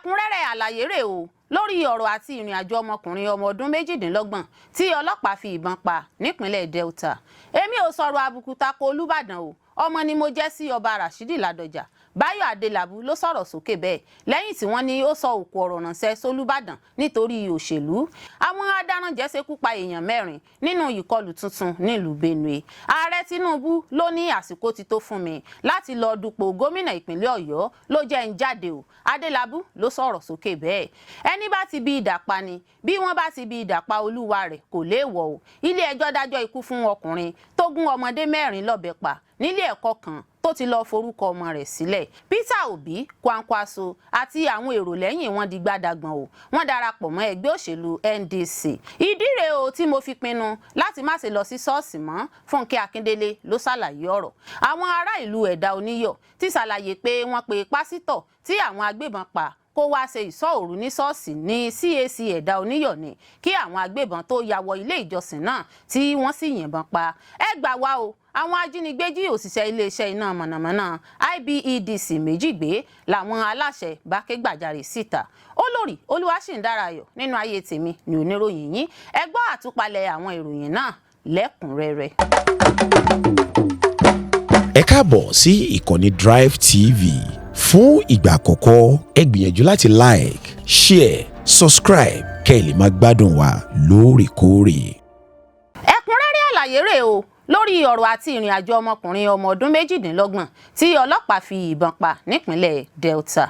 Ẹ̀kúnrẹ́rẹ́ àlàyé rèé o lórí ọ̀rọ̀ àti ìrìn àjò ọmọkùnrin ọmọ ọdún 28 tí ọlọ́pàá fi ìbọn pa nípínlẹ̀ Delta. Èmi ò sọ̀rọ̀ àbùkù tako Olúbàdàn o, ọmọ ni mo jẹ́ sí Ọba Rashidi Ládọjà. Báyọ̀ Adélábù ló sọ̀rọ̀ sókè bẹ́ẹ̀ lẹ́yìn tí wọ́n ní ó sọ òkú ọ̀rọ̀ ránṣẹ́ sólúbàdàn nítorí òṣèlú. Àwọn adaranjẹ́ ṣekú pa èèyàn 4 nínú ìkọlù tuntun nílùú Benue. Ààrẹ Tinubu ló ní àsìkò ti tó fún mi láti lọ dupò gómìnà ìpínlẹ̀ Ọ̀yọ́ ló jẹ́ ń jáde o. Adélábù ló sọ̀rọ̀ sókè bẹ́ẹ̀. Ẹni bá ti bi idà pa ni, bí wọ́n bá ti bi idà pa olúwa rẹ̀ kò léèwọ̀ o. Ilé ẹjọ́ dájọ́ ikú fún ọkùnrin tó gún ọmọdé 4 lọ́bẹ pa nílé ẹ̀kọ́ kan tó ti lọ́ọ́ forúkọ ọmọ rẹ̀ sílẹ̀. Peter Obi, Kwankwaso àti àwọn èrò lẹ́yìn wọn di gbádàgbọ̀n o, wọ́n darapọ̀ mọ́ ẹgbẹ́ òṣèlú NDC. Ìdí rèé o tí mo fi pinnu láti má ṣe lọ sí ṣọ́ọ̀ṣì mọ́. Fúnkẹ́ Akíndélé ló ṣàlàyé ọ̀rọ̀. Àwọn ará ìlú Ẹ̀dá Oníyọ̀ ti ṣàlàyé pé wọ́n pe pásítọ̀ tí àwọn agbébọn pa kó wá ṣe ìṣọ́ òru ní ṣọ́ọ̀ṣì ní CAC Ẹ̀dá Oníyọ̀ ni kí àwọn agbébọn tó ya wọ ilé ìjọsìn náà tí wọ́n sì yìnbọn pa. Ẹ gbà wá o, àwọn ajínigbé jí òṣìṣẹ́ iléeṣẹ́ iná mọ̀nàmọ́ná IBEDC 2 gbé, làwọn aláṣẹ bá ké gbàjarè síta. Olórí Olúwaṣìndárayọ̀ nínú ayé tèmi ní oníròyìn yín. Ẹ gbọ́ àtúpalẹ̀ àwọn ìròyìn náà lẹ́kùnrẹ́rẹ́. Ẹ káàbọ̀ sí ìkànnì Drive TV. Fún ìgbà àkọ́kọ́, ẹ gbìyànjú láti like, share, subscribe kẹ́ ẹ lè máa gbádùn wa lóòrèkóòrè. Ẹ̀kúnrẹ́rẹ́ àlàyé rèé o lórí ọ̀rọ̀ àti ìrìn àjò ọmọkùnrin ọmọ ọdún 28 tí ọlọ́pàá fi ìbọn pa nípínlẹ̀ Delta.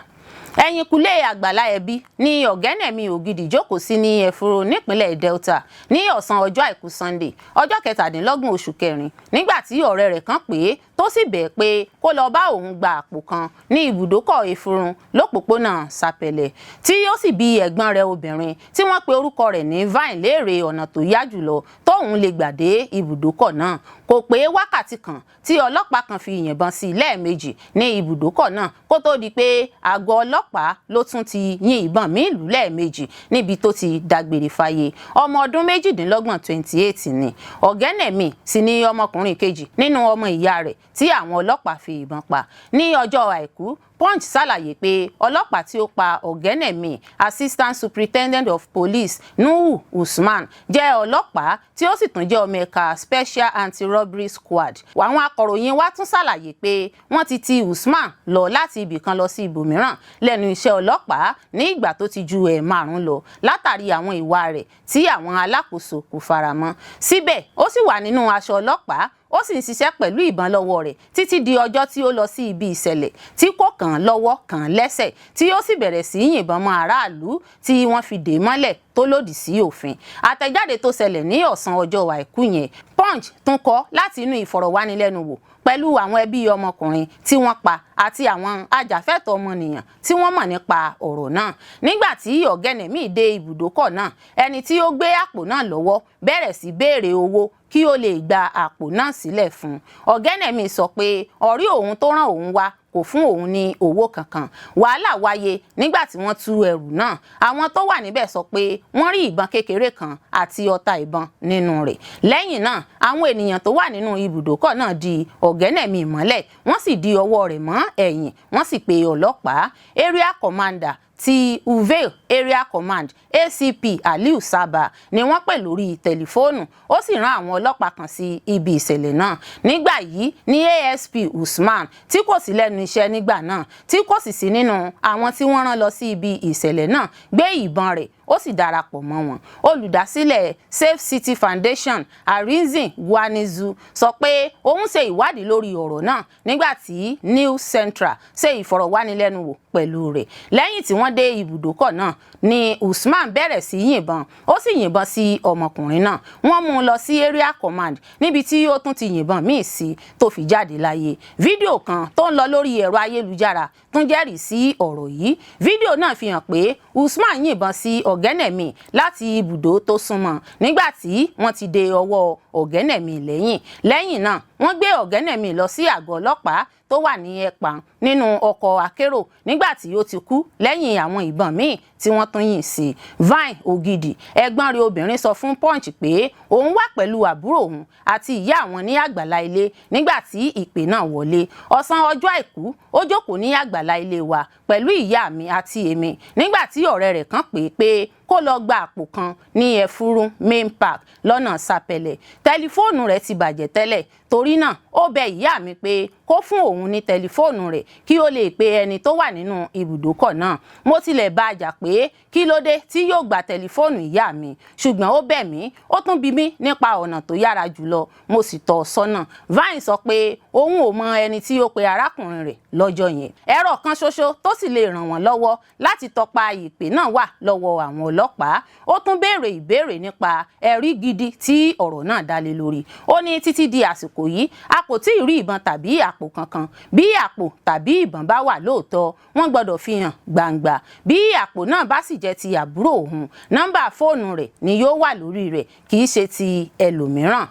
Ẹ̀yìnkùlé àgbàlá ẹbí ní Ọ̀gẹ́nẹ̀mí Ògidì jókòó sí ní Ẹ̀fúrò nípínlẹ̀ Delta ní ọ̀sán ọjọ́ àìkú Sunday, ọjọ́ 27 oṣù kẹrin, nígbà tí ọ̀rẹ́ rẹ̀ kan pè é tó sì bẹ̀ pé kó lọ bá òun gba àpò kan ní ibùdókọ̀ Efurun lópòpónà Sàpẹ̀lẹ̀, tí ó sì bi ẹ̀gbọ́n rẹ̀ obìnrin tí wọ́n pe orúkọ rẹ̀ ní Vine léèrè ọ̀nà tó yá jùlọ tóun lè gbà dé ibùdókọ̀ náà. Kò pé wákàtí kan tí ọlọ́pàá kan fi yìnbọn sí i lẹ́ẹ̀mejì ní ibùdókọ̀ náà kó tó di pé àgọ́ ọlọ́pàá ló tún ti yin ìbọn míì lù lẹ́ẹ̀mejì níbi tó ti dágbére fáyé. Ọmọ ọdún 28, 28 ni. Ọ̀gẹ́nẹ̀mí sì ni ọmọkùnrin kejì nínú ọmọ ìyá rẹ̀ tí àwọn ọlọ́pàá fi ìbọn pa ní ọjọ́ àìkú. Punch ṣàlàyé pé ọlọ́pàá tí ó pa Ọ̀gẹ́nẹ̀mí, Assistant Superintendent of Police Nuhu Usman, jẹ́ ọlọ́pàá tí ó sì tún jẹ́ ọmọ ẹ̀ka Special Anti-Robbery Squad. Àwọn akọ̀ròyìn wa tún ṣàlàyé pé wọ́n ti ti Usman lọ láti ibìkan lọ sí ibòmíràn lẹ́nu iṣẹ́ ọlọ́pàá ní ìgbà tó ti ju 5 lọ látàrí àwọn ìwà rẹ̀ tí àwọn alákòóso kò faramọ́. Síbẹ̀, ó sì wà nínú aṣọ ọlọ́pàá, ó sì ń ṣiṣẹ́ pẹ̀lú ìbọn lọ́wọ́ rẹ̀ títí di ọjọ́ tí ó lọ sí ibi ìṣẹ̀lẹ̀ tí kò kàn án lọ́wọ́ kàn án lẹ́sẹ̀, tí ó sì bẹ̀rẹ̀ sí í yìnbọn mọ́ aráàlú tí wọ́n fi dè mọ́lẹ̀ tó lòdì sí òfin. Àtẹ̀jáde tó ṣẹlẹ̀ ní ọ̀sán ọjọ́ àìkú yẹn, Punch tún kọ láti inú ìfọ̀rọ̀wánilẹ́nuwò pẹ̀lú àwọn ẹbí ọmọkùnrin tí wọ́n pa àti àwọn ajàfẹ́tọ̀ọ́ ọmọnìyàn tí wọ́n mọ̀ nípa ọ̀rọ̀ náà. Nígbà tí Ọ̀gẹ́nẹ̀mí dé ibùdókọ̀ náà, ẹni tí ó gbé àpò náà lọ́wọ́ bẹ̀rẹ̀ sí béèrè owó kí ó lè gba àpò náà sílẹ̀ fún un. Ọ̀gẹ́nẹ̀mí sọ pé ọ̀rẹ́ òun tó rán òun wá kò fún òun ní owó kankan. Wàhálà wáyé nígbà tí wọ́n tú ẹrù náà. Àwọn tó wà níbẹ̀ sọ pé wọ́n rí ìbọn kékeré kan àti ọta ìbọn nínú rẹ̀. Lẹ́yìn náà, àwọn ènìyàn tó wà nínú ibùdókọ̀ náà di Ọ̀gẹ́nẹ̀mí mọ́lẹ̀, wọ́n sì di ọwọ́ rẹ̀ mọ́ ẹ̀yìn, wọ́n sì pe ọlọ́pàá. Area commander ti Uvale Area Command, ACP Aliu Saba, ni wọ́n pè lórí tẹlifóònù, ó sì rán àwọn ọlọ́pàá kan sí ibi ìṣẹ̀lẹ̀ náà. Nígbà yìí ní ASP Usman, tí kò sí lẹ́nu iṣẹ́ nígbà náà, tí kò sì sí nínú àwọn tí wọ́n rán lọ sí ibi ìṣẹ̀lẹ̀ náà, gbé ìbọn rẹ̀, ó sì darapọ̀ mọ́ wọn. Olùdásílẹ̀ Safe City Foundation, Arinzin Guanizu, sọ pé òun ṣe ìwádìí lórí ọ̀rọ̀ náà nígbà tí News Central ṣe ìfọ̀rọ̀wánilẹ́nuwò pẹ̀lú rẹ̀. Lẹ́yìn tí wọ́n dé ibùdókọ̀ náà ni Usman bẹ̀rẹ̀ sí yìnbọn, ó sì yìnbọn sí ọmọkùnrin náà. Wọ́n mú un lọ sí Area Command níbi tí ó tún ti yìnbọn míì sí tó fi jáde láyé. Fídíò kan tó ń lọ lórí ẹ̀rọ ayélujára tún jẹ́rìí sí ọ̀rọ̀ yìí. Fídíò náà fi hàn pé Usman yìnbọn sí Ọ̀gẹ́nẹ̀mí láti ibùdó tó súnmọ́ nígbà tí wọ́n ti de ọwọ́ Ọ̀gẹ́nẹ̀mí lẹ́yìn. Lẹ́yìn náà, wọ́n gbé Ọ̀gẹ́nẹ̀mí lọ sí àgọ́ ọlọ́pàá tó wà ní Ẹ̀pà nínú ọkọ̀ akérò nígbà tí ó ti kú lẹ́yìn. àwọn ìbọn míì tí wọ́n tún yìn sí. Vine Ògidì, ẹ̀gbọ́n rẹ̀ obìnrin, sọ fún Punch pé òun wà pẹ̀lú àbúrò òun àti ìyá àwọn ní àgbàlá ilé nígbà tí ìpè náà wọlé. Ọ̀sán ọjọ́ Àìkú, ó jókòó ní àgbàlá ilé wa pẹ̀lú ìyá mi àti èmi nígbà tí ọ̀rẹ́ rẹ̀ kan pè é pé kó lọ gba àpò kan ní Ẹ̀fúrú Main Park lọ́nà Sapẹ̀lẹ̀. Tẹlifóònù rẹ̀ ti bàjẹ́ tẹ́lẹ̀, torí náà ó bẹ ìyá mi pé kó fún òun ní tẹlifóònù rẹ̀ kí ó lè pe ẹni tó wà nínú ibùdókọ̀ náà. Mo tilẹ̀ bá a jà pé kí ló dé tí yóò gba tẹlifóònù ìyá mi, ṣùgbọ́n ó bẹ̀ mí, ó tún bi mí nípa ọ̀nà tó yára jùlọ, mo sì tọ́ ọ sọ́nà. Vine sọ pé òun ò mọ ẹni tí ó pe arákùnrin rẹ̀ lọ́jọ́ yẹn. Ẹ̀rọ kan ṣoṣo tó sì lè ràn wọ́n lọ́wọ́ láti tọpa ìpè náà wà lọ́wọ́ àwọn ọlọ́pàá. Ó tún béèrè ìbéèrè nípa ẹ̀rí gidi tí ọ̀rọ̀ náà dá lé lórí. Ó ní títí di àsìkò yìí, a kò tí ì rí ìbọn tàbí àpò kankan. Bí àpò tàbí ìbọn bá wà lóòótọ́, wọ́n gbọ́dọ̀ fi hàn gbangba. Bí àpò náà bá sì jẹ́ ti àbúrò òun, nọ́mbà fóònù rẹ̀ ni yóò wà lórí rẹ̀, kì í ṣe ti ẹlòmíràn.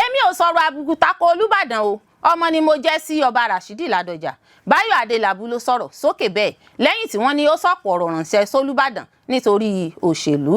Èmi ò sọ̀rọ̀ àbùkù tako Olúbàdàn o, ọmọ ni mo jẹ́ sí Ọba Rashidi Ládọjà. Báyọ̀ Adélábù ló sọ̀rọ̀ sókè bẹ́ẹ̀ lẹ́yìn tí wọ́n ní ó sọ̀pọ̀ ọ̀rọ̀ ránṣẹ́ sólúbàdàn nítorí òṣèlú.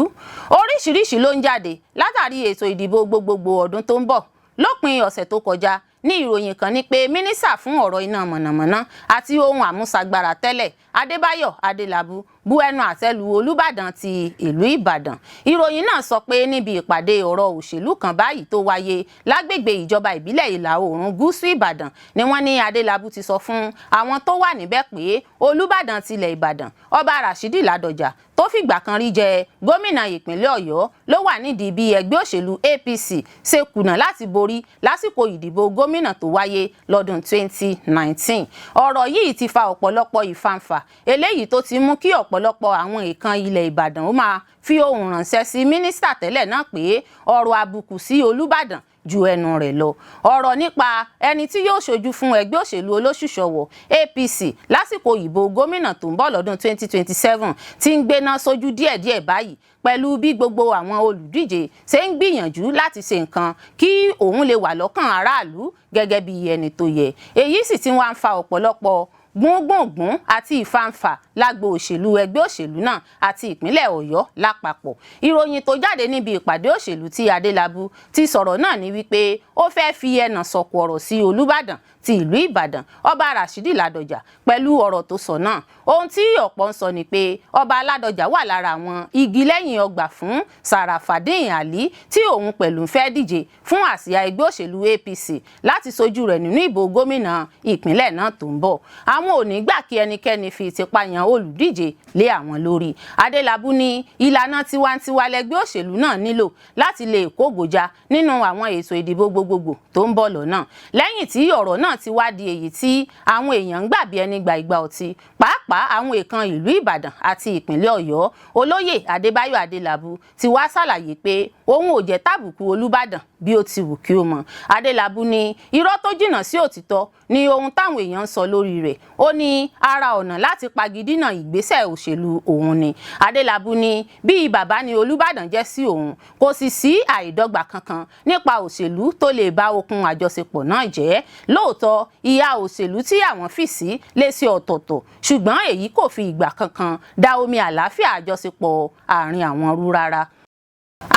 Oríṣiríṣi ló ń jáde látàrí ètò ìdìbò gbogbogbò ọdún tó ń bọ̀. Lópin ọ̀sẹ̀ tó kọjá ní ìròyìn kan ní pé mínísà fún ọ̀rọ̀ iná mọ̀nàmọ́ná àti ohun àmúṣagbára tẹ́lẹ̀, Adébáyọ̀ Adélábù, bu ẹnu àtẹ́ lu Olúbàdàn ti ìlú Ìbàdàn. Ìròyìn náà sọ pé níbi ìpàdé ọ̀rọ̀ òṣèlú kan báyìí tó wáyé lágbègbè ìjọba ìbílẹ̀ ìlà oòrùn gúúsù Ìbàdàn ni wọ́n ní Adélábù ti sọ fún àwọn tó wà níbẹ̀ pé Olúbàdàn tilẹ̀ Ìbàdàn, Ọba Rashidi Ládọjà, tó fìgbà kan rí jẹ gómìnà ìpínlẹ̀ Ọ̀yọ́, ló wà nídìí bí ẹgbẹ́ òṣèlú APC ṣe kùnà láti borí lásìkò ìdìbò gómìnà tó wáyé lọ́dún 2019. Ọ̀rọ̀ yìí ti fa ọ̀pọ̀lọpọ̀ ìfàǹfà, eléyìí tó ti mú kí ọ̀pọ̀lọpọ̀ àwọn èèkàn ilẹ̀ Ìbàdàn ó máa fi ohùn ránṣẹ́ sí mínísítà tẹ́lẹ̀ náà pé ọ̀rọ̀ àbùkù sí Olúbàdàn ju ẹnu rẹ̀ lọ. Ọ̀rọ̀ nípa ẹni tí yóò ṣojú fún ẹgbẹ́ òṣèlú olóṣùṣọ̀wọ̀ APC lásìkò ìbò gómìnà tó ń bọ̀ lọ́dún 2027 ti ń gbéná sójú díẹ̀díẹ̀ báyìí, pẹ̀lú bí gbogbo àwọn olùdíje ṣe ń gbìyànjú láti ṣe nǹkan kí òun lè wà lọ́kàn aráàlú gẹ́gẹ́ bí ẹni tó yẹ. Èyí sì ti wá ń fa ọ̀pọ̀lọpọ̀ gbùngbùngbùn àti ìfàǹfà lágbo òṣèlú ẹgbẹ́ òṣèlú náà àti ìpínlẹ̀ Ọ̀yọ́ lápapọ̀. Ìròyìn tó jáde níbi ìpàdé òṣèlú tí Adélábù ti sọ̀rọ̀ náà ní wípé ó fẹ́ fi ẹnà sọ̀kò ọ̀rọ̀ sí Olúbàdàn ti ìlú Ìbàdàn, Ọba Rashidi Ládọjà, pẹ̀lú ọ̀rọ̀ tó sọ náà. Ohun tí ọ̀pọ̀ ń sọ ni pé Ọba Ládọjà wà lára àwọn igi lẹ́yìn ọgbà fún Sàràfàdín Àlí, tí òun pẹ̀lú ń fẹ́ díje fún àsíá ẹgbẹ́ òṣèlú APC láti sojú rẹ̀ nínú ìbò gómìnà ìpínlẹ̀ náà tó ń bọ̀. Àwọn ò ní gbà kí ẹnikẹ́ni fi tipa yan olùdíje lé àwọn lórí. Adélábù ní ìlànà tiwantiwa lẹgbẹ́ òṣèlú náà nílò láti lè kógojá nínú àwọn ètò ìdìbò gbogbogbò tó ń bọ̀ lọ́nà. Lẹ́yìn tí ọ̀rọ̀ náà ti wá di èyí tí àwọn èèyàn ń gbà bí ẹni gba ìgbà ọtí, pàápàá àwọn èèkàn ìlú Ìbàdàn àti ìpínlẹ̀ Ọ̀yọ́, olóyè Adébáyọ̀ Adélábù ti wá ṣàlàyé pé òun ò jẹ́ tàbùkù Olúbàdàn bí ó ti wù kí ó mọ. Adélábù ní irọ́ tó jìnnà sí òtítọ́ ni ohun táwọn èèyàn ń sọ lórí rẹ̀. Ó ní ara ọ̀nà láti pagidínà ìgbésẹ̀ òṣèlú òun ni. Adélábù ní bíi bàbá ni Olúbàdàn jẹ́ sí òun, kò sì sí àìdọ́gba kankan nípa òṣèlú tó lè bá okun àjọṣepọ̀ náà jẹ́. Lóòótọ́, ìhà òṣèlú tí àwọn fì sí lè ṣe ọ̀tọ̀ọ̀tọ̀, ṣùgbọ́n èyí kò fi ìgbà kankan da omi àlàáfíà àjọṣepọ̀ àárín àwọn rú rárá.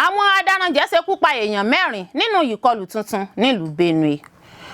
Àwọn adaranjẹ̀ ṣekú pa èèyàn 4 nínú ìkọlù tuntun nílùú Benue.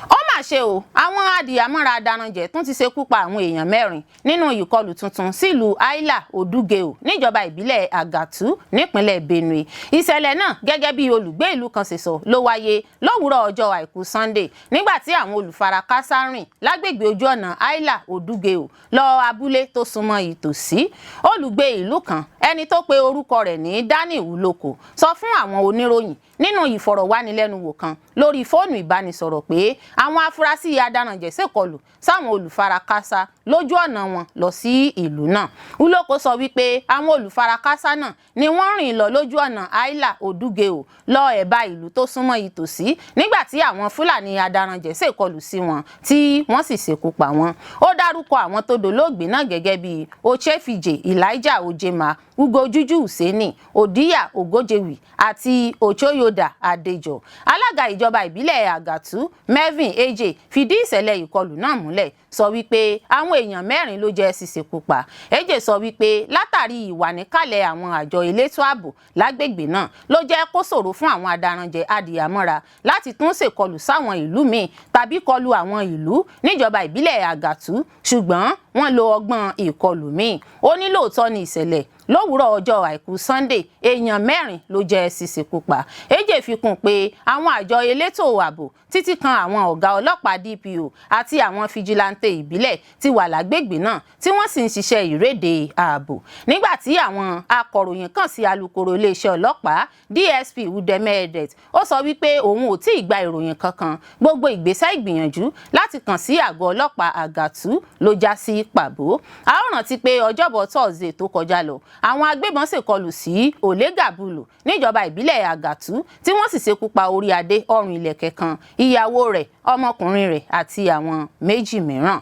Ó mà ṣe o, àwọn adìyàmọ́ra adaranjẹ̀ tún ti ṣekú pa àwọn èèyàn 4 nínú ìkọlù tuntun sílùú Aila Odugeo níjọba ìbílẹ̀ Àgàtú nípínlẹ̀ Benue. Ìṣẹ̀lẹ̀ náà, gẹ́gẹ́ bí olùgbé ìlú kan ṣe sọ, ló wáyé lówùúrọ̀ ọjọ́ Àìkú Sunday nígbà tí àwọn olùfarakásá rìn lágbègbè ojú ọ̀nà Aila Odugeo lọ abúlé tó súnmọ́ ìtòsí. Olùgbé ìlú kan, ẹni tó pe orúkọ rẹ̀ ní Daniel Uloko, sọ fún àwọn oníròyìn nínú ìfọ̀rọ̀wánilẹ́nuwò kan lórí fóònù ìbánisọ̀rọ̀ pé àwọn afurasí adaranjẹ̀ ṣèkọlù sáwọn olùfarakásá lójú ọ̀nà wọn lọ sí ìlú náà. Uloko sọ wípé àwọn olùfarakásá náà ni wọ́n rìn lọ lójú ọ̀nà Aila Odugeo lọ ẹ̀bá ìlú tó súnmọ́ ìtòsí nígbà tí àwọn Fúlàní adaranjẹ̀ ṣèkọlù sí wọn, tí wọ́n sì ṣekú pa wọ́n. Ó dárúkọ àwọn tó dolóògbé náà gẹ́gẹ́ bí Ochefije Elijah Ojema, Ugojuju Hussaini, Odiya Ogojewi àti Ochoyoda Adejo. Alága ìjọba ìbílẹ̀ Àgàtú, Melvin Eje, fìdí ìṣẹ̀lẹ̀ ìkọlù náà múlẹ̀, sọ wípé àwọn èèyàn 4 ló jẹ́ ṣíṣekú pa. Eje sọ wípé látàrí ìwà níkàlẹ̀ àwọn àjọ elétò ààbò lágbègbè náà ló jẹ́ kó ṣòro fún àwọn adaranjẹ adìyàmọ́ra láti tún ṣèkọlù sáwọn ìlú míì tàbí kọlù àwọn ìlú níjọba ìbílẹ̀ Àgàtú, ṣùgbọ́n wọ́n lo ọgbọ́n ìkọlù míì. Ó ní lóòótọ́ ni ìṣẹ̀lẹ̀ lówùúrọ̀ ọjọ́ àìkú Sunday, èèyàn 4 ló jẹ́ ṣíṣekú pa. Eje fi kún pé àwọn àjọ elétò ààbò títí kan àwọn ọ̀gá ọlọ́pàá DPO àti àwọn fijilantè ìbílẹ̀ ti wà lágbègbè náà tí wọ́n sì ń ṣiṣẹ́ ìréde ààbò. Nígbà tí àwọn akọ̀ròyìn kàn sí alukoro iléeṣẹ́ ọlọ́pàá DSP Udeme Edet, ó sọ wípé òun ò tí ì gba ìròyìn kankan. Gbogbo ìgbésẹ̀ ìgbìyànjú láti kàn sí àgọ́ ọlọ́pàá Àgàtú ló já sí pàbó. A ó rántí pé ọjọ́bọ̀ Thursday tó kọjá lọ, àwọn agbébọn ṣèkọlù sí Olegabulu níjọba ìbílẹ̀ Àgàtú tí wọ́n sì ṣekú pa orí adé ọrùn ìlẹ̀kẹ̀ kan, ìyàwó rẹ̀, ọmọkùnrin rẹ̀ àti àwọn 2 mìíràn.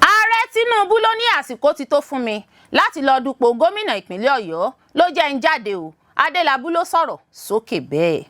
Ààrẹ Tinubu ló ní àsìkò ti tó fún mi láti lọ dupò gómìnà ìpínlẹ̀ Ọ̀yọ́ ló jẹ́ ń jáde o. Adélabú ló sọ̀rọ̀ sókè bẹ́ẹ̀.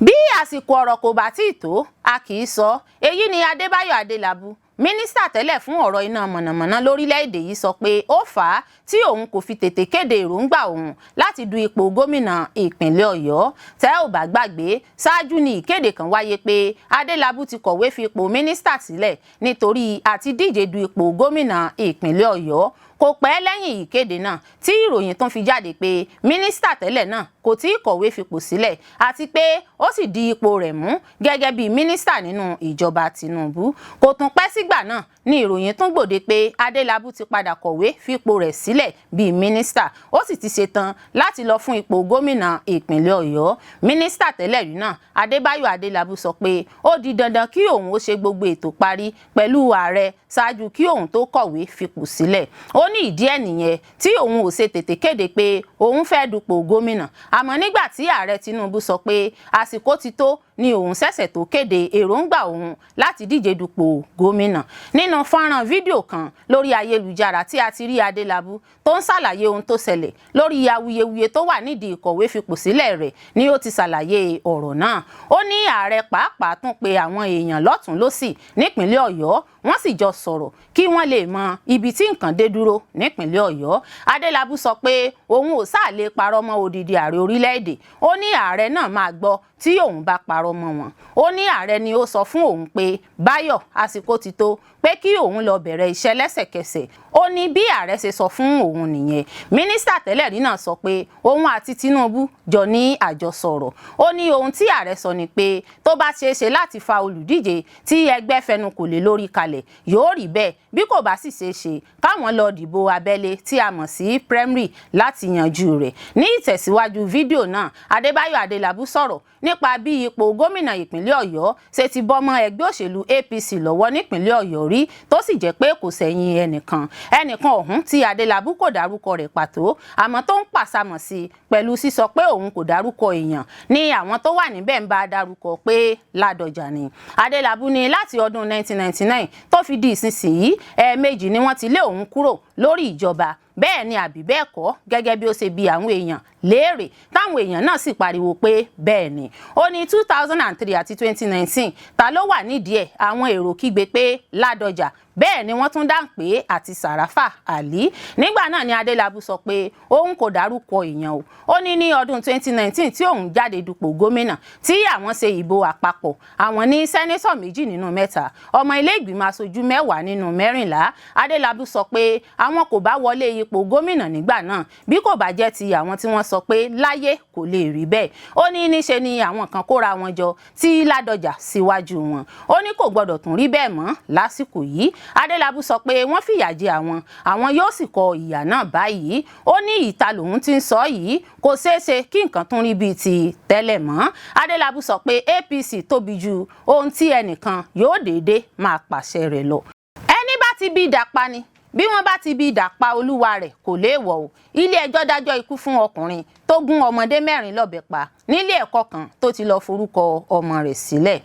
Bí àsìkò ọ̀rọ̀ kò bá tí ì tó, a kì í sọ. Èyí ni Adébáyọ̀ Adélabú, mínísítà tẹ́lẹ̀ fún ọ̀rọ̀ iná mọ̀nàmọ́ná lórílẹ̀‐èdè yìí, sọ pé ó fà á tí òun kò fi tètè kéde èròǹgbà òun láti du ipò gómìnà ìpínlẹ̀ Ọ̀yọ́. Tẹ́ ò bá gbàgbé, ṣáájú ni ìkéde kan wáyé pé Adélabú ti kọ̀wé fi ipò mínísítà sílẹ̀ nítorí àti díje du ipò gómìnà ìpínlẹ̀ Ọ̀yọ́. Kò pẹ́ lẹ́yìn ìkéde náà tí ìròyìn tún fi jáde pé mínísítà tẹ́lẹ̀ náà kò tí ì kọ̀wé fipò sílẹ̀ àti pé ó sì di ipò rẹ̀ mú gẹ́gẹ́ bí mínísítà nínú ìjọba Tinubu. Kò tún pẹ́ sígbà náà ní ìròyìn tún gbòde pé Adélabú ti padà kọ̀wé fipò rẹ̀ sílẹ̀ bíi mínísítà, ó sì ti ṣetán láti lọ fún ipò gómìnà ìpínlẹ̀ Ọ̀yọ́. Mínísítà tẹ́lẹ̀ rí náà Adébáyọ̀ Adélabú sọ pé ó di dandan kí òun ó ṣe gbogbo ètò parí pẹ̀lú ààrẹ ṣáájú kí òun tó kọ̀wé fipò sílẹ̀. Ó ní ìdí ẹ̀ nìyẹn tí òun ò ṣe tètè kéde pé òun fẹ́ dupò gómìnà, àmọ́ nígbà tí ààrẹ Tinubu sọ pé àsìkò ti tó ni òun ṣẹ̀ṣẹ̀ tó kéde èròǹgbà òun láti díje dupò gómìnà. Nínú fọ́nrán fídíò kan lórí ayélujára tí a ti rí Adélabú tó ń ṣàlàyé ohun tó ṣẹlẹ̀ lórí awuyewuye tó wà nídìí ìkọ̀wé fipò sílẹ̀ rẹ̀ ni ó ti ṣàlàyé ọ̀rọ̀ náà. Ó ní ààrẹ pàápàá tún pe àwọn èèyàn lọ́tùn lósì nípínlẹ̀ Ọ̀yọ́, wọ́n sì jọ sọ̀rọ̀ kí wọ́n lè mọ ibi tí nǹkan dé dúró nípínlẹ̀ Ọ̀yọ́. Adélabú sọ pé òun ò sáà lè parọ́ mọ́ odidi ààrẹ orílẹ̀-èdè. Ó ní ààrẹ náà máa gbọ́ tí òun bá parọ́ mọ́ wọn. Ó ní ààrẹ ni ó sọ fún òun pé Báyọ̀, àsìkò ti tó pé kí òun lọ bẹ̀rẹ̀ iṣẹ́ lẹ́sẹ̀kẹsẹ̀. Ó ní bí ààrẹ ṣe sọ fún òun nìyẹn. Mínísítà tẹ́lẹ̀ rí náà sọ pé òun àti Tinubu jọ ní àjọsọ̀rọ̀. Ó ní ohun tí ààrẹ sọ ni pé tó bá ṣeé ṣe láti fa olùdíje tí ẹgbẹ́ fẹnu kò lè lórí kalẹ̀, yóò rí bẹ́ẹ̀, bí kò bá sì ṣeé ṣe, káwọn lọ dìbò abẹ́lé tí a mọ̀ sí primary láti yanjú rẹ̀. Ní ìtẹ̀síwájú fídíò náà, Adébáyọ̀ Adélabú sọ̀rọ̀ nípa bí ipò gómìnà ìpínlẹ̀ Ọ̀yọ́ ṣe ti bọ́mọ ẹgbẹ́ òṣèlú APC lọ́wọ́ nípínlẹ̀ Ọ̀yọ́ rí, tó sì jẹ́ pé kò sẹ́yìn ẹnìkan ẹnìkan ọ̀hún tí Adélabú kò dárúkọ rẹ̀ pàtó, àmọ́ tó ń pàṣàmọ̀ sí pẹ̀lú sísọ pé òun kò dárúkọ èèyàn ní àwọn tó wà níbẹ̀ ń bá dárúkọ pé Ládọjà ni. Adélabú ní láti ọdún 1999 tó fi di ìsinsìnyí, ẹ̀ẹ̀mejì ni wọ́n ti lé òun kúrò lórí ìjọba. Bẹ́ẹ̀ ni àbí bẹ́ẹ̀ kọ́, gẹ́gẹ́ bí ó ṣe bi àwọn èèyàn léèrè, táwọn èèyàn náà sì pariwo pé bẹ́ẹ̀ ni. Ó ní 2003 àti 2019, ta ló wà nídìí ẹ̀? Àwọn èrò kígbe pé Ládọjà, bẹ́ẹ̀ ni wọ́n tún dáhùn pé àti Sàràfà Àlí. Nígbà náà ni Adélabú sọ pé òun kò dárúkọ èèyàn o. Ó ní ní ọdún 2019 tí òun jáde dupò gómìnà tí àwọn ṣe ìbò àpapọ̀, àwọn ní sẹ́nẹ́tọ̀ 2 nínú 3, ọmọ ilé ìgbìmọ̀ aṣojú 10 nínú 14. Adélabú sọ pé àwọn kò bá wọlé ipò gómìnà nígbà náà bí kò bá jẹ́ ti àwọn tí wọ́n sọ pé láyé kò lè rí bẹ́ẹ̀. Ó ní níṣe ni àwọn kan kóra wọn jọ tí Ládọjà síwájú wọn. Ó ní kò gbọdọ̀ tún rí bẹ́ẹ̀ mọ́ lásìkò yìí. Adélabú sọ pé wọ́n fìyà jẹ àwọn, àwọn yóò sì kọ ìyà náà báyìí. Ó ní ìta lòun ti ń sọ yìí, kò ṣeé ṣe kí nǹkan tún rí bíi ti tẹ́lẹ̀ mọ́. Adélabú sọ pé APC tóbi ju ohun tí ẹnìkan yóò déédéé máa pàṣẹ rẹ̀ lọ. Ẹni bá ti bí ìdàpá ni bí wọ́n bá ti bí ìdàpá olúwa rẹ̀ kò léèwọ̀ o. Ilé ẹjọ́ dájọ́ ikú fún ọkùnrin tó gún ọmọdé 4 lọ́bẹ pa nílé ẹ̀kọ́ kan tó ti lọ forúkọ ọmọ rẹ̀ sílẹ̀.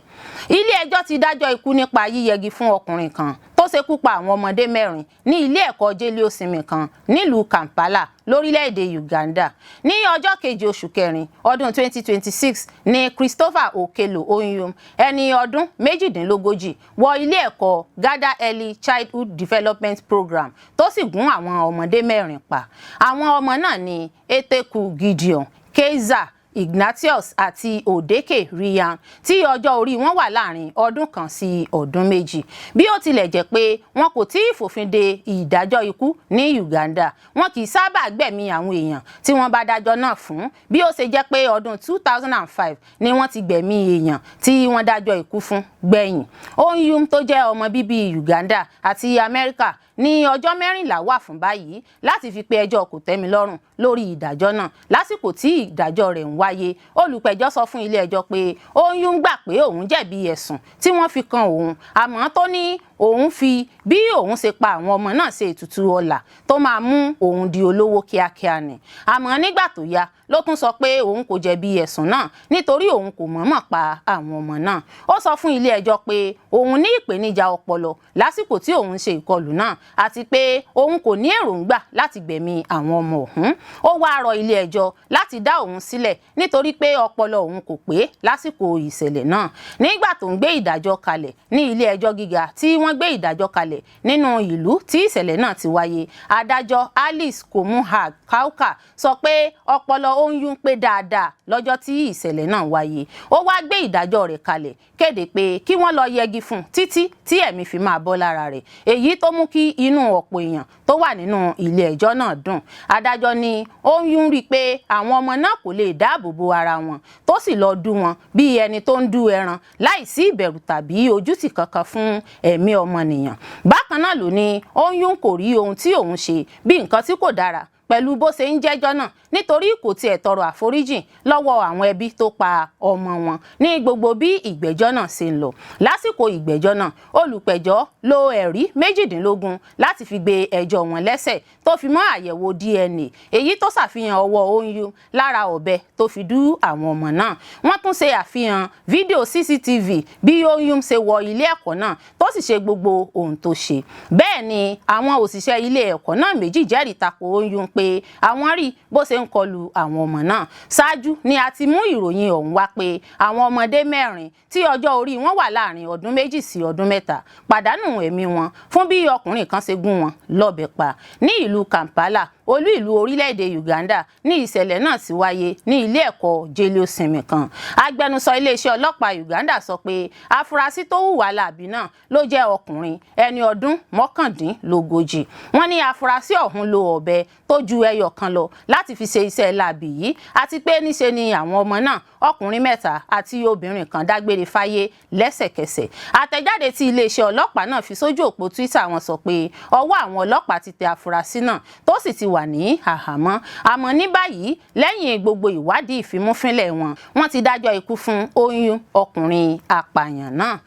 Ilé ẹjọ́ ti dájọ́ ikú nípa yíyẹgi fún ọkùnrin kan tó ṣekú pa àwọn ọmọdé mẹ́rin ní ilé ẹ̀kọ́ jẹ́lé-ó-sinmi kan nílùú Kampala lórílẹ̀‐èdè Uganda. Ní ọjọ́ 2 oṣù kẹrin ọdún 2026 ní Christopher Okello Onyum, ẹni ọdún 38, wọ ilé ẹ̀kọ́ Gada Early Childhood Development Program tó sì gún àwọn ọmọdé mẹ́rin pa. Àwọn ọmọ náà ní Eteku Gideon, Keiza Ignatius àti Odeke Rian, tí ọjọ́ orí wọn wà láàrin ọdún 1 sí ọdún 2. Bí ó tilẹ̀ jẹ́ pé wọn kò tí ì fòfin de ìdájọ́ ikú ní Uganda, wọn kì í sábà gbẹ̀mí àwọn èèyàn tí wọ́n bá dájọ́ náà fún, bí ó ṣe jẹ́ pé ọdún 2005 ni wọ́n ti gbẹ̀mí èèyàn tí wọ́n dájọ́ ikú fún gbẹ̀yìn. Onyum, tó jẹ́ ọmọ bíbí Uganda àti Amẹ́ríkà, ní ọjọ́ 14 wà fún báyìí láti fi pe ẹjọ́ kòtẹ́milọ́rùn lórí ìdájọ́ náà. Lásìkò tí ìdájọ́ rẹ̀ ń wáyé, olùpẹ̀jọ́ sọ fún ilé ẹjọ́ pé Onyum gbà pé òun jẹ̀bi ẹ̀sùn tí wọ́n fi kan òun, àmọ́ tó ní òun fi bí òun ṣe pa àwọn ọmọ náà ṣe ètùtù ọlà tó máa mú òun di olówó kíákíá ni. Àmọ́ nígbà tó yá ló tún sọ pé òun kò jẹ̀bi ẹ̀sùn náà nítorí òun kò mọ̀ọ́mọ̀ pa àwọn ọmọ náà. Ó sọ fún ilé ẹjọ́ pé òun ní ìpèníjà ọpọlọ lásìkò tí òun ṣe ìkọlù náà, àti pé òun kò ní èròǹgbà láti gbẹ̀mí àwọn ọmọ ọ̀hún. Ó wáá rọ ilé ẹjọ́ láti dá òun sílẹ̀ nítorí pé ọpọlọ òun kò pé lásìkò ìṣẹ̀lẹ̀ náà. Nígbà tó ń gbé ìdájọ́ kalẹ̀ ní ilé ẹjọ́ gíga tí wọ́n gbé ìdájọ́ kalẹ̀ nínú ìlú tí ìṣẹ̀lẹ̀ náà ti wáyé, adájọ́ Alice Komuhag Kauka sọ pé ọpọlọ Onyum pé dáadáa lọ́jọ́ tí ìṣẹ̀lẹ̀ náà wáyé. Ó wá gbé ìdájọ́ rẹ̀ kalẹ̀, kéde pé kí wọ́n lọ yẹgi fún títí tí ẹ̀mí fi máa bọ́ lára rẹ̀, èyí tó mú kí inú ọ̀pọ̀ èèyàn tó wà nínú ilé ẹjọ́ náà dùn. Adájọ́ ní Onyum rí i pé àwọn ọmọ náà kò lè dáàbò bo ara wọn, tó sì lọ dú wọn bí ẹni tó ń dú ẹran láìsí ìbẹ̀rù tàbí ojútì kankan fún ẹ̀mí ọmọnìyàn. Bákan náà ló ní Onyum kò rí ohun tí òun ṣe bí nǹkan tí kò dára pẹ̀lú bó ṣe ń jẹ́jọ́ náà, nítorí kò tiẹ̀ tọrọ àforíjìn lọ́wọ́ àwọn ẹbí tó pa ọmọ wọn ní gbogbo bí ìgbẹ́jọ́ náà ṣe ń lọ. Lásìkò ìgbẹ́jọ́ náà, olùpẹ̀jọ́ lo ẹ̀rí 18 láti fi gbé ẹjọ́ wọn lẹ́sẹ̀, tó fi mọ́ àyẹ̀wò DNA èyí tó ṣàfihàn ọwọ́ Onyum lára ọ̀bẹ tó fi dú àwọn ọmọ náà. Wọ́n tún ṣe àfihàn fídíò CCTV bí Onyum ṣe wọ ilé ẹ̀kọ́ náà tó sì ṣe gbogbo ohun tó ṣe. Bẹ́ẹ̀ ni àwọn òṣìṣẹ́ ilé ẹ̀kọ́ náà méjì jẹ́rìí tako Onyum pé àwọn rí bó ṣe ń kọlu àwọn ọmọ náà. Ṣáájú ni a ti mú ìròyìn ọ̀hún wá pé àwọn ọmọdé mẹ́rin tí ọjọ́ orí wọn wà láàrin ọdún 2 sí ọdún 3 pàdánù ẹ̀mí wọn fún bí ọkùnrin kan ṣe gún wọn lọ́bẹ pa ní ìlú Kampala, olú ìlú orílẹ̀-èdè Uganda, ní ìṣẹ̀lẹ̀ náà ti wáyé ní ilé ẹ̀kọ́ jẹ́lé-ó-sinmi kan. Agbẹnusọ iléeṣẹ́ ọlọ́pàá Uganda sọ pé afurasí tó hùwà láabi náà ló jẹ́ ọkùnrin ẹni ọdún 39. Wọ́n ní afurasí ọ̀hún lo ọ̀bẹ tó ju ẹyọ kan lọ láti fi ṣe iṣẹ́ láabi yìí, àti pé níṣe ni àwọn ọmọ náà, ọkùnrin mẹ́ta àti obìnrin kan, dágbére fáyé lẹ́sẹ̀kẹsẹ̀. Àtẹ̀jáde tí iléeṣẹ́ ọlọ́pàá náà fi sójú òpó Twitter wọn sọ pé ọwọ́ àwọn ọlọ́pàá ti tẹ afurasí náà tó sì ti wà ní àhámọ́. Àmọ́ ní báyìí, lẹ́yìn gbogbo ìwádìí ìfimúfínlẹ̀ wọn, wọ́n ti dájọ́ ikú fún Onyum, ọkùnrin apààyàn náà.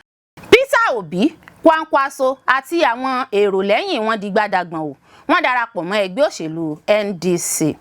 Peter Obi, Kwankwaso àti àwọn èrò lẹ́yìn wọn di gbádàgbọ̀n o, wọ́n darapọ̀ mọ́ ẹgbẹ́ òṣèlú NDC.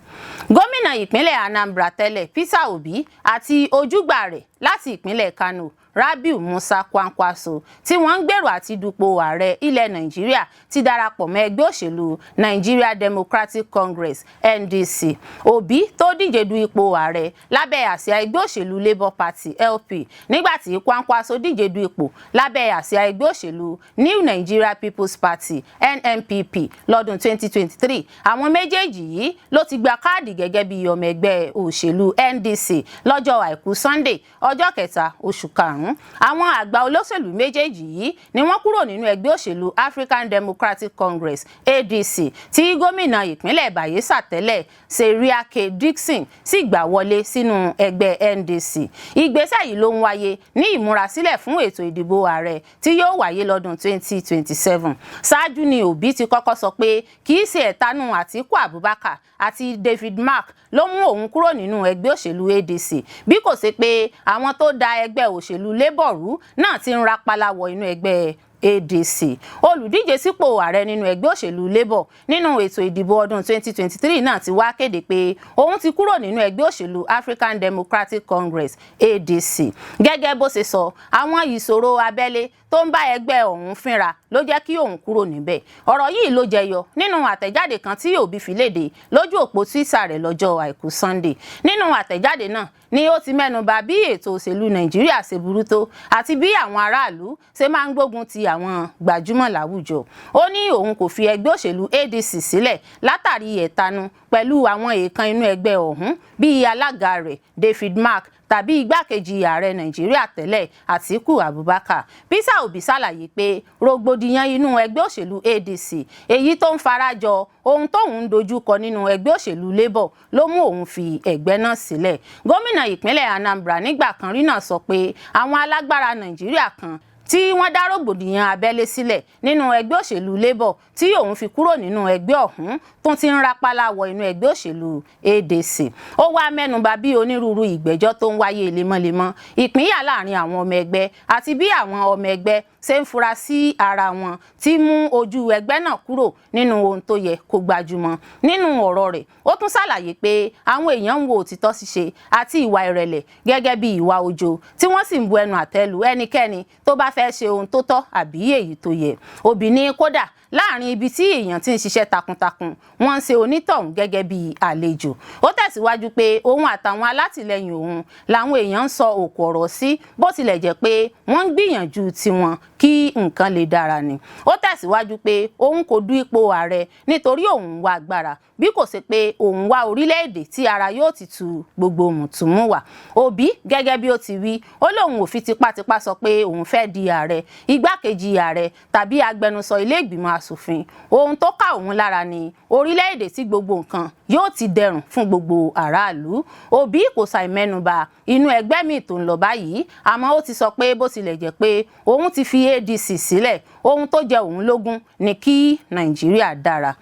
Gómìnà ìpínlẹ̀ Anambra tẹ́lẹ̀ Peter Obi àti ojúgbà rẹ̀ láti ìpínlẹ̀ Kano, Rabiu Musa Kwankwaso, tí wọ́n ń gbèrò àti dupò ààrẹ ilẹ̀ Nàìjíríà, ti darapọ̀ mọ́ ẹgbẹ́ òṣèlú Nigeria Democratic Congress, NDC. Obi, tó díje du ipò ààrẹ lábẹ́ àsíá ẹgbẹ́ òṣèlú Labour Party, LP, nígbà tí Kwankwaso díje du ipò lábẹ́ àsíá ẹgbẹ́ òṣèlú New Nigeria People's Party, NNPP, lọ́dún 2023. Àwọn méjèèjì yìí ló ti gba káàdì gẹ́gẹ́ bí ọmọ ẹgbẹ́ òṣèlú NDC lọ́jọ́ àìkú Sunday, ọjọ́ 3 oṣù karùn-ún. Àwọn àgbà olóṣèlú méjèèjì yìí ni wọ́n kúrò nínú ẹgbẹ́ òṣèlú African Democratic Congress, ADC, tí gómìnà ìpínlẹ̀ Bayelsa tẹ́lẹ̀ Seriake Dickson sì gbà wọlé sínú ẹgbẹ́ NDC. Ìgbésẹ̀ yìí ló ń wáyé ní ìmúrasílẹ̀ fún ètò ìdìbò ààrẹ tí yóò wáyé lọ́dún 2027. Ṣáájú ni Obi ti kọ́kọ́ sọ pé kì í ṣe ẹ̀tanú Àtíkù Abubakar àti David Mark ló mú òun kúrò nínú ẹgbẹ́ òṣèlú ADC, bí kò ṣe pé àwọn tó da ẹgbẹ́ òṣèlú Labour rú náà ti ń rapálá wọ inú ẹgbẹ́ ADC. Olùdíje sípò ààrẹ nínú ẹgbẹ́ òṣèlú Labour nínú ètò ìdìbò ọdún 2023 náà ti wá kéde pé òun ti kúrò nínú ẹgbẹ́ òṣèlú African Democratic Congress, ADC. Gẹ́gẹ́ bó ṣe sọ, àwọn ìṣòro abẹ́lé tó ń bá ẹgbẹ́ ọ̀hún fínra ló jẹ́ kí òun kúrò níbẹ̀. Ọ̀rọ̀ yìí ló jẹyọ nínú àtẹ̀jáde kan tí Obi fi léde lójú òpó Twitter rẹ̀ lọ́jọ́ Àìkú Sunday. Nínú àtẹ̀jáde náà ni ó ti mẹ́nuba bí ètò òṣèlú Nàìjíríà ṣe burú tó àti bí àwọn aráàlú ṣe máa ń gbógun ti àwọn gbajúmọ̀ láwùjọ. Ó ní òun kò fi ẹgbẹ́ òṣèlú ADC sílẹ̀ látàrí ẹ̀tanú pẹ̀lú àwọn èèkàn inú ẹgbẹ́ ọ̀hún bíi alága rẹ̀ David Mark tàbí igbákejì ààrẹ Nàìjíríà tẹ́lẹ̀ Àtíkù Abubakar. Peter Obi ṣàlàyé pé rògbòdìyàn inú ẹgbẹ́ òṣèlú ADC, èyí tó ń farajọ ohun tóun ń dojú kọ nínú ẹgbẹ́ òṣèlú Labour, ló mú òun fi ẹgbẹ́ náà sílẹ̀. Gómìnà ìpínlẹ̀ Anambra nígbà kan rí náà sọ pé àwọn alágbára Nàìjíríà kan tí wọ́n dá rògbòdìyàn abẹ́lé sílẹ̀ nínú ẹgbẹ́ òṣèlú Labour tí òun fi kúrò nínú ẹgbẹ́ ọ̀hún tún ti ń rápálá wọ inú ẹgbẹ́ òṣèlú ADC. Ó wá mẹ́nuba bí onírúurú ìgbẹ́jọ́ tó ń wáyé lemọ́lemọ́, ìpínyà láàrin àwọn ọmọ ẹgbẹ́ àti bí àwọn ọmọ ẹgbẹ́ ṣe ń fura sí ara wọn tí mú ojú ẹgbẹ́ náà kúrò nínú ohun tó yẹ kó gbajúmọ̀. Nínú ọ̀rọ̀ rẹ̀, ó tún ṣàlàyé pé àwọn èèyàn ń wo òtítọ́ ṣíṣe àti ìwà ìrẹ̀lẹ̀ gẹ́gẹ́ bí ìwà ojo, tí wọ́n sì ń bu ẹnu àtẹ́ lu ẹnikẹ́ni tó bá fẹ́ ṣe ohun tó tọ́ àbí èyí tó yẹ. Obi ní kódà láàrin ibi tí èèyàn ti ń ṣiṣẹ́ takuntakun, wọ́n ń ṣe onítọ̀hún gẹ́gẹ́ bí àlejò. Ó tẹ̀síwájú pé òun àtàwọn alátìlẹyìn òun làwọn èèyàn ń sọ òkò ọ̀rọ̀ sí, bó tilẹ̀ jẹ́ pé wọ́n ń gbìyànjú tiwọn kí nǹkan lè dára ni. Ó tẹ̀síwájú pé òun kò du ipò ààrẹ nítorí òun ń wá agbára, bí kò ṣe pé òun wá orílẹ̀-èdè tí ara yóò ti tu gbogbo mùtúmùwà. Obi, gẹ́gẹ́ bí ó ti wí, ó lóun ò fi tipátipá sọ pé òun fẹ́ di ààrẹ, igbákejì ààrẹ tàbí agbẹnusọ ilé ìgbìmọ̀ asòfin. Ohun tó ká òun lára ni orílẹ̀-èdè tí gbogbo nǹkan yóò ti dẹrùn fún gbogbo aráàlú. Obi kò ṣàì mẹ́nuba inú ẹgbẹ́ míì tó ń lọ báyìí, àmọ́ ó ti sọ pé bó tilẹ̀ jẹ́ pé òun ti fi ADC sílẹ̀, ohun tó jẹ òun lógún ni kí Nàìjíríà dára.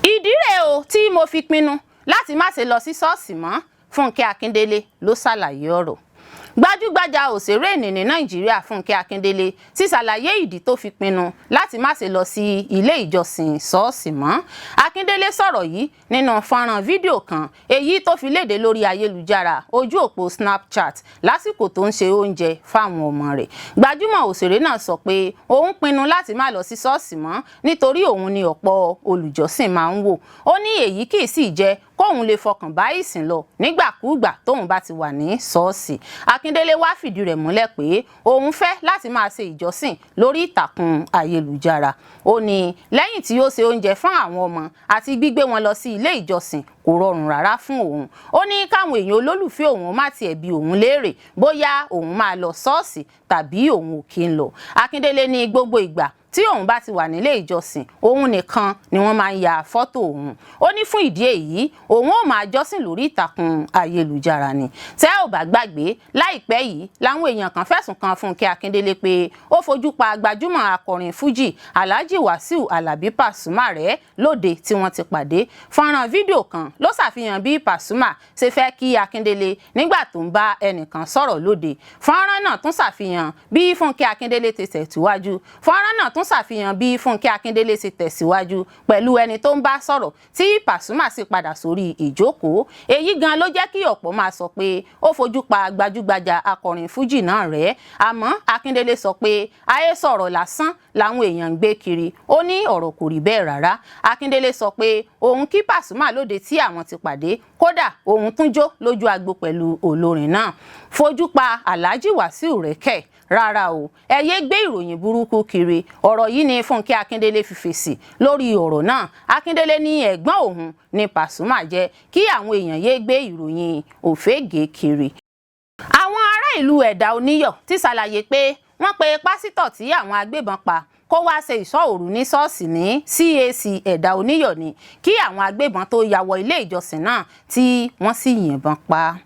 "Ìdí rèé o tí mo fi pinnu láti má ṣe lọ sí ṣọ́ọ̀ṣì mọ́," Fúnkẹ́ Akíndélé ló ṣàlàyé ọ̀rọ̀. Gbajúgbajà òṣèré nì ní Nàìjíríà Fúnkẹ́ Akíndélé ti ṣàlàyé ìdí tó fi pinnu láti má ṣe lọ sí ilé ìjọsìn ṣọ́ọ̀ṣì mọ́. Akíndélé sọ̀rọ̀ yìí nínú fọ́nrán fídíò kan èyí tó fi léde lórí ayélujára ojú òpó Snapchat lásìkò tó ń ṣe oúnjẹ fáwọn ọmọ rẹ̀. Gbajúmọ̀ òṣèré náà sọ pé òun pinnu láti má lọ sí ṣọ́ọ̀ṣì mọ́ nítorí òun ni ọ̀pọ̀ olùjọ́sìn máa ń wò. Ó ní èyí kì í sì jẹ́ kóun lè fọkàn bá ìsìn lọ nígbàkúùgbà tóun bá ti wà ní ṣọ́ọ̀ṣì. Akíndélé wá fìdí rẹ̀ múlẹ̀ pé òun fẹ́ láti máa ṣe ìjọsìn lórí ìtàkùn ayélujára. Ó ní lẹ́yìn tí ó ṣe oúnjẹ fún àwọn ọmọ àti gbígbé wọn lọ sí ilé ìjọsìn kò rọrùn rárá fún òun. Ó ní káwọn èèyàn olólùfẹ́ òun má tiẹ̀ bi òun léèrè bóyá òun máa lọ ṣọ́ọ̀ṣì tàbí òun ò kí ń lọ. Akíndélé ní gbogbo ìgbà tí òun bá ti wà nílé ìjọsìn, òun nìkan ni wọ́n máa ń ya fọ́tò òun. Ó ní fún ìdí èyí, òun ó máa jọ́sìn lórí ìtàkùn ayélujára ni. Tẹ́ ò bá gbàgbé, láìpẹ́ yìí làwọn èèyàn kan fẹ̀sùn kan Fúnkẹ́ Akíndélé pé ó fojú pa gbajúmọ̀ akọrin fújì Alhaji Wasiu Alabi Pasuma rẹ̀ lóde tí wọ́n ti pàdé. Fọ́nrán fídíò kan ló ṣàfihàn bí Pasuma ṣe fẹ́ kí Akíndélé nígbà tó ń bá ẹnìkan sọ̀rọ̀ lóde. Fọ́nrán náà tún ṣàfihàn bí Fúnkẹ́ Akíndélé ti tẹ̀síwájú. Fọ́nrán náà tún ṣàfihàn bí Fúnkẹ́ Akíndélé ṣe tẹ̀síwájú pẹ̀lú ẹni tó ń bá sọ̀rọ̀, tí Pasuma sì padà sórí ìjókòó. Èyí gan ló jẹ́ kí ọ̀pọ̀ máa sọ pé ó fojú pa gbajúgbajà akọrin fújì náà rẹ́. Àmọ́ Akíndélé sọ pé àhesọ ọ̀rọ̀ lásán làwọn èèyàn ń gbé kiri. Ó ní ọ̀rọ̀ kò rí bẹ́ẹ̀ rárá. Akíndélé sọ pé òun kí Pasuma lóde tí àwọn ti pàdé, kódà òun tún jó lójú agbo pẹ̀lú olórin náà. Fojú pa Alhaji Wasiu rẹ́ kẹ̀? Rárá o, ẹ yé gbé ìròyìn burúkú kiri. Ọ̀rọ̀ yìí ni Fúnkẹ́ Akíndélé fi fèsì lórí ọ̀rọ̀ náà. Akíndélé ní ẹ̀gbọ́n òun ní Pasuma jẹ́, kí àwọn èèyàn yé gbé ìròyìn òfégè kiri. Àwọn ará ìlú Ẹ̀dà Oníyọ̀ ti ṣàlàyé pé wọ́n pe pásítọ̀ tí àwọn agbébọn pa kó wáá ṣe ìṣọ́ òru ní ṣọ́ọ̀ṣì ní CAC Ẹ̀dà Oníyọ̀ ni kí àwọn agbébọn tó ya wọ ilé ìjọsìn náà tí wọ́n sì yìnbọn pa.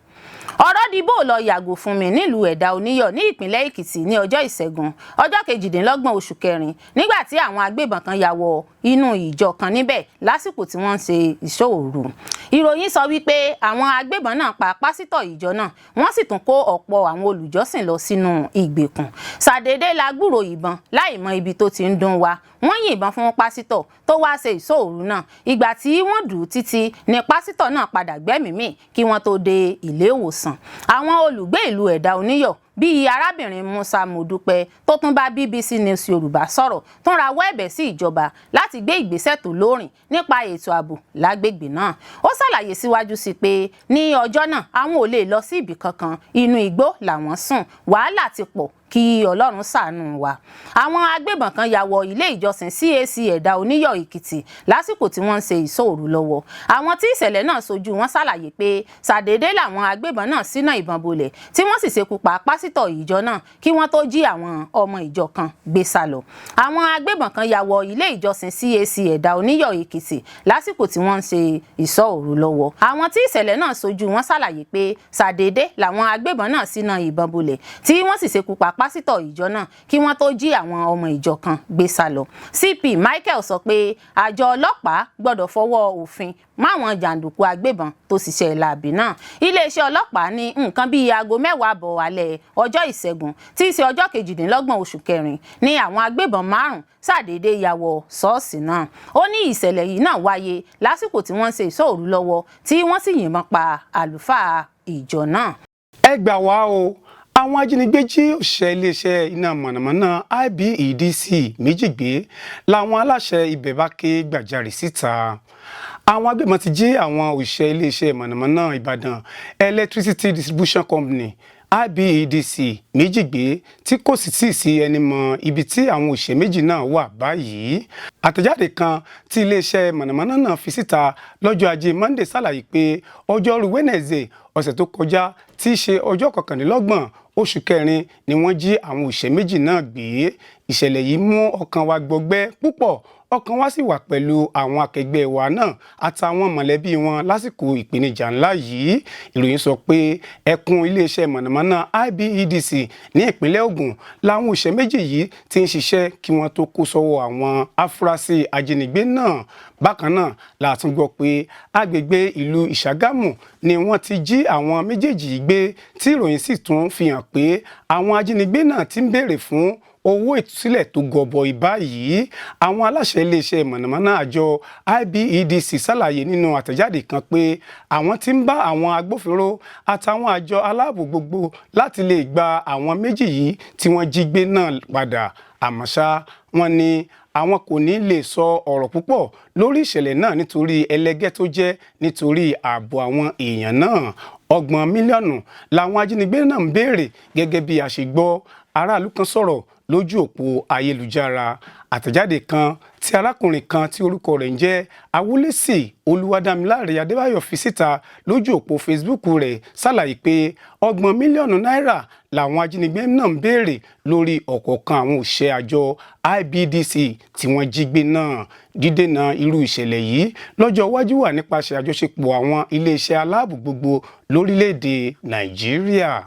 Ọ̀rọ̀ Di bó lọ yàgò fún mi nílùú Ẹ̀dá Oníyọ̀ ní ìpínlẹ̀ Èkìtì ní ọjọ́ Ìṣẹ́gun, ọjọ́ 28 oṣù kẹrin, nígbà tí àwọn agbébọn kan ya wọ inú ìjọ kan níbẹ̀ lásìkò tí wọ́n ń ṣe ìṣọ́ òru. Ìròyìn sọ wípé àwọn agbébọn náà pa pásítọ̀ ìjọ náà, wọ́n sì tún kó ọ̀pọ̀ àwọn olùjọ́sìn lọ sínú ìgbèkùn. Ṣàdédé la gbúròó ìbọn láì mọ ibi tó ti ń dún wa. Wọ́n yìnbọn fún pásítọ̀ tó wá ṣe ìṣọ́ òru náà. Ìgbà tí wọ́n dù ú títí ni pásítọ̀ náà padà gbẹ́mìí mì kí wọ́n tó dé ilé ìwòsàn. Àwọn olùgbé ìlú Ẹ̀dá Oníyọ̀ bíi arábìnrin Musa Modúpẹ́, tó tún bá BBC News Yorùbá sọ̀rọ̀, tún rawọ́ ẹ̀bẹ̀ sí ìjọba láti gbé ìgbésẹ̀ tó lóòrìn nípa ètò ààbò lágbègbè náà. Ó ṣàlàyé síwájú sí pé ní ọjọ́ náà, àwọn ò lè lọ sí ibì kankan, inú igbó làwọn sùn. Wàhálà ti pọ̀, kí Ọlọ́run ṣàánú wa. Àwọn agbébọn kan ya wọ ilé ìjọsìn CAC Ẹ̀dá Oníyọ̀ Èkìtì lásìkò tí wọ́n ń ṣe ìṣọ́ òru lọ́wọ́. Àwọn tí ìṣẹ̀lẹ̀ náà ṣojú wọn ṣàlàyé pé ṣàdédé làwọn agbébọn náà ṣínà ìbọn bolẹ̀, tí wọ́n sì ṣekú pa pásítọ̀ ìjọ náà kí wọ́n tó jí àwọn ọmọ ìjọ kan gbé sá lọ. Àwọn agbébọn kan ya wọ ilé ìjọsìn CAC Ẹ̀dá Oníyọ̀ Èkìtì lásìkò tí wọ́n ń ṣe ìṣọ́ òru lọ́wọ́. Àwọn tí ìṣẹ̀lẹ̀ náà ṣojú wọn ṣàlàyé pé ṣàdédé làwọn agbébọn náà ṣínà ìbọn bolẹ̀, tí wọ́n sì ṣekú pa pásítọ̀ ìjọ náà kí wọ́n tó jí àwọn ọmọ ìjọ kan gbé sá lọ. CP Michael sọ pé àjọ ọlọ́pàá gbọ́dọ̀ fọwọ́ òfin máwọn jàǹdùkú agbébọn tó ṣiṣẹ́ láabi náà. Iléeṣẹ́ ọlọ́pàá ní nǹkan bíi aago 10:30 alẹ́ ọjọ́ Ìṣẹ́gun, tí í ṣe ọjọ́ 28 oṣù kẹrin, ní àwọn agbébọn márùn ṣàdédé ya wọ ṣọ́ọ̀ṣì náà. Ó ní ìṣẹ̀lẹ̀ yìí náà wáyé lásìkò tí wọ́n ń ṣe ìṣọ́ òru lọ́wọ́, tí wọ́n sì yìnbọn pa àlùfáà ìjọ náà. Ẹ gbà wá o, àwọn ajínigbé jí òṣìṣẹ́ iléeṣẹ́ iná mọ̀nàmọ́ná IBEDC méjì gbé, làwọn aláṣẹ ibẹ̀ bá ké gbàjarè síta. Àwọn agbébọn ti jí àwọn òṣìṣẹ́ iléeṣẹ́ mọ̀nàmọ́ná Ìbàdàn Electricity Distribution Company, IBEDC, méjì gbé, tí kò sì tíì sí ẹni mọ ibi tí àwọn òṣìṣẹ́ méjì náà wà báyìí. Àtẹ̀jáde kan tí iléeṣẹ́ mọ̀nàmọ́ná náà fi síta lọ́jọ́ Ajé Monday ṣàlàyé pé ọjọ́rú Wednesday ọ̀sẹ̀ tó kọjá, tí í ṣe ọjọ́ 29 oṣù kẹrin, ni wọ́n jí àwọn òṣìṣẹ́ méjì náà gbé. Ìṣẹ̀lẹ̀ yìí mú ọkàn wa gbọgbẹ́ púpọ̀. Ọkàn wa sì wà pẹ̀lú àwọn akẹgbẹ́ wa náà àtàwọn mọ̀lẹ́bí wọn lásìkò ìpèníjà ńlá yìí. Ìròyìn sọ pé ẹkùn iléeṣẹ́ mọ̀nàmọ́ná IBEDC ní ìpínlẹ̀ Ògùn làwọn òṣìṣẹ́ méjì yìí ti ń ṣiṣẹ́ kí wọ́n tó kó sọ́wọ́ àwọn afurasí ajínigbé náà. Bákan náà la tún gbọ́ pé agbègbè ìlú Ìṣàgámù ni wọ́n ti jí àwọn méjèèjì yìí gbé, tí ìròyìn sì tún fi hàn pé àwọn ajínigbé náà ti ń béèrè fún owó ìtúsílẹ̀ tó gọbọi báyìí. Àwọn aláṣẹ iléeṣẹ́ mọ̀nàmọ́ná àjọ IBEDC ṣàlàyé nínú àtẹ̀jáde kan pé àwọn tí ń bá àwọn agbófinró àtàwọn àjọ aláàbò gbogbo láti lè gba àwọn méjì yìí tí wọ́n jí gbé náà padà. Àmọ́ ṣá, wọ́n ní àwọn kò ní lè sọ ọ̀rọ̀ púpọ̀ lórí ìṣẹ̀lẹ̀ náà nítorí ẹlẹgẹ́ tó jẹ́, nítorí ààbò àwọn èèyàn náà. 30 mílíọ̀nù làwọn ajínigbé náà ń béèrè, gẹ́gẹ́ bí a ṣe gbọ́. Aráàlú kan sọ̀rọ̀ lójú òpó ayélujára. Àtẹ̀jáde kan tí arákùnrin kan tí orúkọ rẹ̀ ń jẹ́ Awúlẹ́sì Olúwadámiláre Adébáyọ̀ fi síta lójú òpó Facebook rẹ̀ ṣàlàyé pé 30 mílíọ̀nù náírà làwọn ajínigbé náà ń béèrè lórí ọ̀kọ̀ọ̀kan àwọn òṣìṣẹ́ àjọ IBDC tí wọ́n jí gbé náà. Dídènà irú ìṣẹ̀lẹ̀ yìí lọ́jọ́ iwájú wà nípasẹ̀ àjọṣepọ̀ àwọn iléeṣẹ́ aláàbò gbogbo lórílẹ̀‐èdè Nàìjíríà.